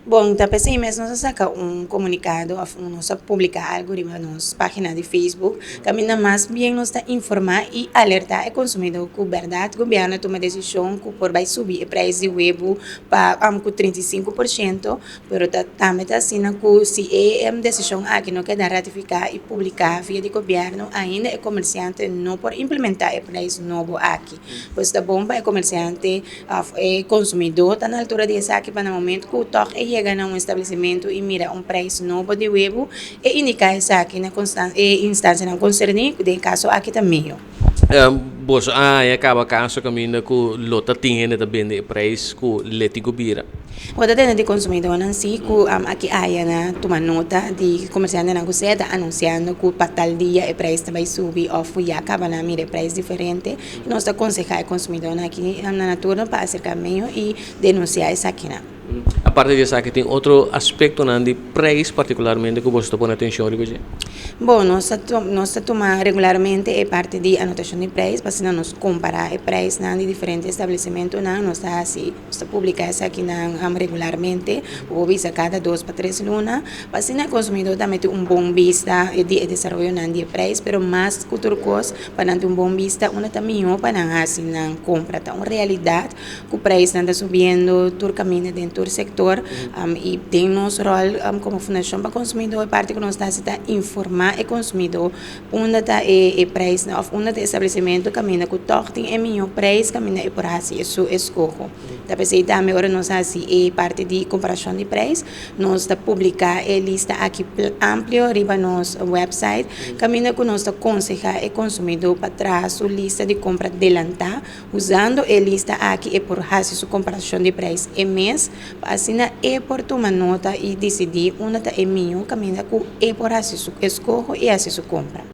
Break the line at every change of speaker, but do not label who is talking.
Bon, ta p'esei mes nos a saka un komunikado òf nos a publiká algu riba nos página di Facebook kaminda mas bien nos ta informá i alertá e konsumidó ku bèrdat gobièrnu a tuma desishon ku por bai subi e preis di webu pa ku 35%. Pero ta tambe ta asina ku si e desishon aki no keda ratifiká i publiká via di gobièrnu ainda e komersiante no por implementá e preis nobo aki. Pues ta bon pa e komersiante òf e konsumidó ta na altura di esaki pa na momento ku tòg e yega na un establesimentu i mira un preis nobo di webu e indiká esaki na e instansianan konserní ku den e kaso aki ta meo.
Boso a haña kaba kaso kaminda ku lo ta tin hende ta bende e preis ku le tin ku bira?
Bo ta tende di konsumidónan si ku aki aya na tuma nota di komersiantenan ku sea ta anunsiando ku pa tal dia e preis ta bai subi òf ku ya kaba nan mira e preis diferente. Nos ta konsehá e konsumidónan aki na turno pa aserká medio i denunsiá esakinan.
Aparte di esaki tin otro aspektonan di preis partikularmente ku boso ta pone atenshon riba dje?
Bon, nos ta nos ta tuma regularmente e parti di anotashon di preis pa asina nos kompará e preisnan di diferente establesimentunan. Nos ta hasi, nos ta publiká esakinan regularmente, bo por bisa kada dos pa tres luna, pa asina e konsumidó tambe tin un bon bista di e desaroyonan di e preis, pero mas ku tur kos pa nan tin un bon bista unda ta mihó pa nan hasi nan kompra. Ta un realidat ku preisnan ta subiendo tur kaminda den tur sektor i den nos ròl komo Fundashon pa Konsumidó e parti ku nos ta hasi ta informá e konsumidó unda ta e preisnan òf unda ta e establesimentu kaminda ku tòg tin e mihó preis kaminda e por hasi su eskoho. Ta p'esei tambe ora nos hasi e parti di komparashon di preis nos ta publiká e lista aki amplio riba nos wèpsait kaminda ku nos ta konsehá e konsumidó pa traha su lista di kompra delantá. Usando e lista aki e por hasi su komparashon di preis e mes, pa asina e por tuma nota i disidí unda ta e mihó kaminda ku e por hasi su eskoho i hasi su kompra.